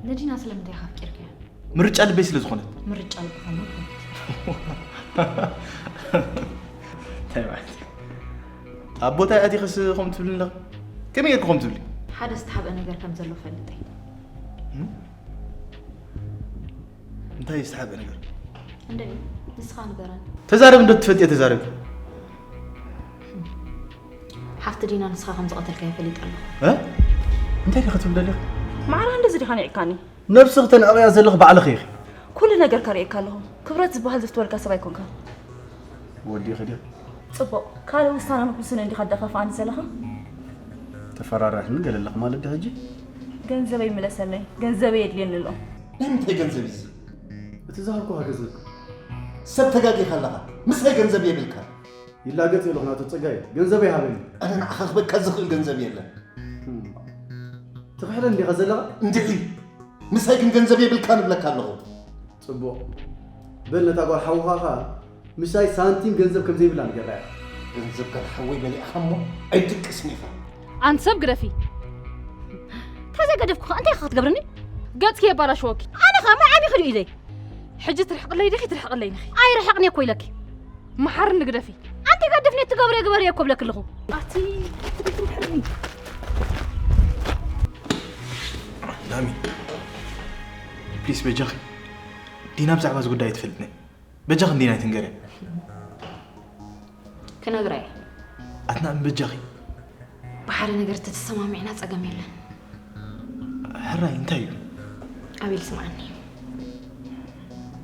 ንዲና ስለምንታይ ኢኻ ኣፍቂርካያ? ምርጫ ልበይ ስለ ዝኾነት። ምርጫ ልብኻ ሞ ትፈልጥ። እንታይ ማለት እዩ? ኣብ ቦታ ኣቲኸስ ከምኡ ትብሊ ኣለኺ? ከመይ ጌርኪ ከምኡ ትብሊ? ሓደ ዝተሓብአ ነገር ከም ዘሎ ፈልጥ እየ። እንታይ ዝተሓብአ ነገር? እንደ ንስኻ ንገረኒ። ተዛረቢ፣ እንዶ ትፈልጥዮ ተዛረቢ። ሓፍቲ ዲና ንስኻ ከም ዝቐተልካዮ ፈሊጠ ኣለኹ። እ? እንታይ ዲኺ ትብሊ ዘለኺ? ማዕረ እንደዚ ዲኻ ንዒካኒ? ነብስኺ ተንዕቕያ ዘለኺ ባዕልኺ ኢኺ። ኩሉ ነገር ከርእየካ ኣለኹ። ክብረት ዝበሃል ዘፍትወልካ ሰብ ኣይኮንካን። ወዲኺ ድዮ? ጽቡቕ፣ ካልእ ውሳነ ንክውስን እንዲኻ ኣደፋፍኣኒ ዘለኻ? ተፈራራሕኒ ገለ ኣለኺ ማለት ዶ ሕጂ? ገንዘበይ ምለሰለይ፣ ገንዘበይ የድልየኒ ኣሎ። ናይ ምንታይ ገንዘብ እዩ እዚ? እቲ ዝሃብኩኻ ገንዘብ ሰብ ተጋጊኻ ኣለኻ። ምሳይ ገንዘብ የብልካ። ይላገጽ የለኹ ናቱ ጸጋይ፣ ገንዘብ ይሃበኒ። ኣነ ንዓኻ ክበካ ዝኽእል ገንዘብ የለን። ትኽሕደኒ ዲኻ ዘለኻ? እንድዒ ምሳይ ግን ገንዘብ የብልካ ንብለካ ኣለኹ። ጽቡቕ፣ በል ነታ ጓል ሓውኻ ኸኣ ምሳይ ሳንቲም ገንዘብ ከም ዘይብላ ንገራ። ገንዘብ ጋል ሓወይ በሊዕኻ እሞ ኣይድቅስን ኢኻ። ኣንቲ ሰብ ግደፊ። እንተ ዘይገደፍኩ ኸ እንታይ ኢኻ ክትገብርኒ? ገጽኪ የባላሽወኪ። ኣነ ኸ ማይ ዓቢኺ ዶ ኢለይ? ሕጂ ትርሕቕለይ ዲኺ ትርሕቕለይ ኒኺ? ኣይርሕቕኒ እኮ ኢለኪ። መሓርኒ ግደፊ። ኣንቲ ገድፍኒ እትገብርዮ ግበርዮ እኮ ብለኪ ኣለኹ። ኣቲ ዳሚ፣ ፕሊስ በጃኺ፣ ዲና ብዛዕባ እዚ ጉዳይ ኣይትፈልጥን። በጃኺ ንዲና ኣይትንገርያ። ክነግራ እየ። ኣትና በጃኺ። ብሓደ ነገር ተተሰማሚዕና ጸገም የለን። ሕራይ እንታይ እዩ? ኣቤል ስምዓኒ፣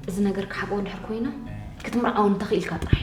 እዚ ነገር ክሓብኦ እንድሕር ኮይና ክትምርዓወኒ ተኽኢልካ ጥራሕ።